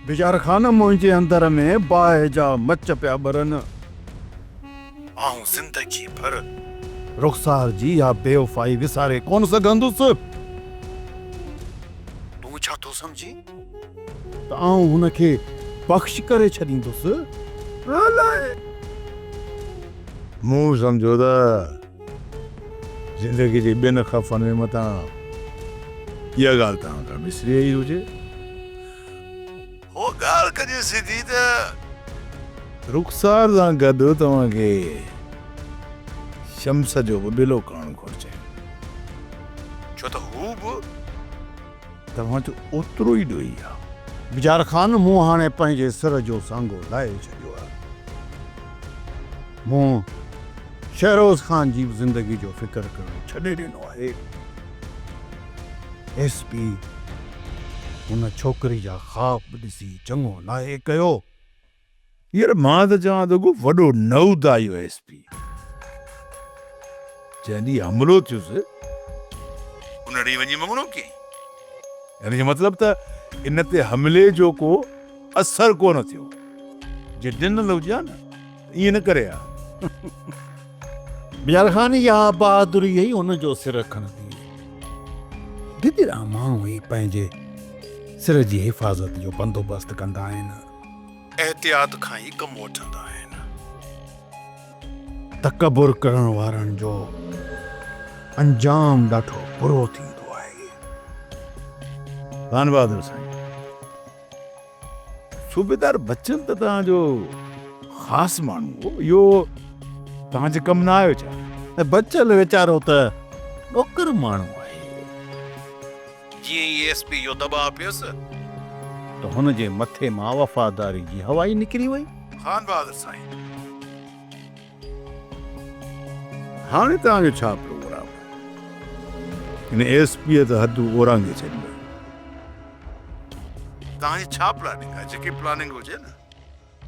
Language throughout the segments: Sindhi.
بجار خان منهنجي اندر ۾ باهه جا مچ پيا ٻرن. آئون زندگي ڀر رخسار جي اها بيوفائي وساري ڪونه سگهندس. تون ڇا ٿو سمجهين ته آئون هن کي بخش ڪري ڇڏيندس؟ الائي! مون سمجهيو ته زندگي جي ٻين خفن ۾ متان اها ڳالهه توهان کان وسري وئي هجي. هو ڳالهه ڪجي سڌي ته رخسار سان گڏ توهان کي شمس جو به بلو ڪرڻ گهرجي، ڇو ته هو به توهان جو اوترو ئي ڏوهي آهي. بجار خان، مون هاڻي پنهنجي سر جو سانگو لاهي ڇڏيو آهي. مون شهروز خان جي به زندگي جو فڪر ڪرڻ ڇڏي ڏنو آهي. ايس پي هن ڇوڪري جا خواب ڏسي چڱو ناهي ڪيو. يار مان ته چوان ٿو ڪو وڏو نعود آ اهو ايس پي. جنهن ڏينهن حملو ٿيس ان ڏينهن وڃي مڱڻو ڪيائين. يعني جو مطلب ته ان تي حملي جو ڪو اثر ڪو نه ٿيو. جي ڊنل هجي ها نه ته ائين نه ڪري ها. بيار خان اها بهادري ئي هن جو سر کڻندي. ڊڄرا ماڻهو ئي پنهنجي سر جي حفاظت جو بندوبست ڪندا آهن. احتياط کان ئي ڪم وٺندا آهن. تڪبر ڪرڻ وارن جو انجام ڏاڍو برو ٿيندو آهي. خانبهادر سائين، صوبيدار بچل ته توهان جو خاص ماڻهو هو، اهو توهان جي ڪم نه آيو ڇا؟ بچل ويچارو ته ڏوڪر ماڻهو آهي. جيئن ئي ايس پي جو دٻاء پيس ته هن جي مٿي مان وفاداري جي هوا ئي نڪري وئي. خانبهادر سائين، هاڻي توهان جو ڇا پروگرام آهي؟ هن ايس پيء ته حدون اورانگهي ڇڏيون آهن. توهان جي ڇا پلاننگ آهي؟ جيڪي پلاننگ هجي نه.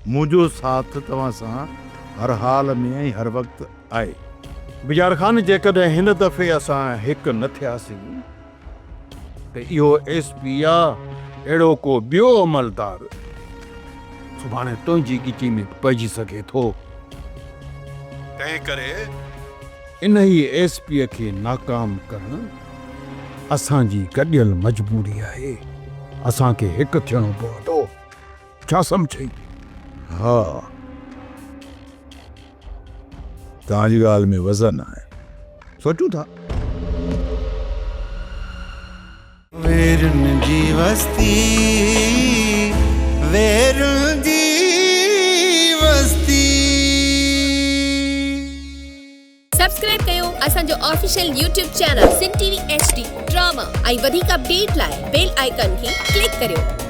منهنجو ساٿ توهان سان هر حال ۾ ۽ هر وقت آهي. بجار خان جيڪڏهن هن دفعي اسان هڪ نه ٿياسين ته اهو ايس پي يا اهڙو ڪو ٻيو عملدار سڀاڻي تنهنجي ڳچي ۾ به پئجي سگهي ٿو. تنهن ڪري انهيء ايس پي کي ناڪام ڪرڻ اسان جي گڏيل مجبوري آهي. اسان کي هڪ ٿيڻو پوندو. ڇا سمجهئي؟ ها، توهان جي ڳالهه ۾ وزن آهي. سوچون ٿا. ويرن جي وستي، ويرن جي وستي. سبسڪرائب ڪيو اسان جو official YouTube channel Sindh T V H D drama ۽ وڌيڪ اپڊيٽ لاء بيل آئيڪان کي ڪلڪ ڪريو.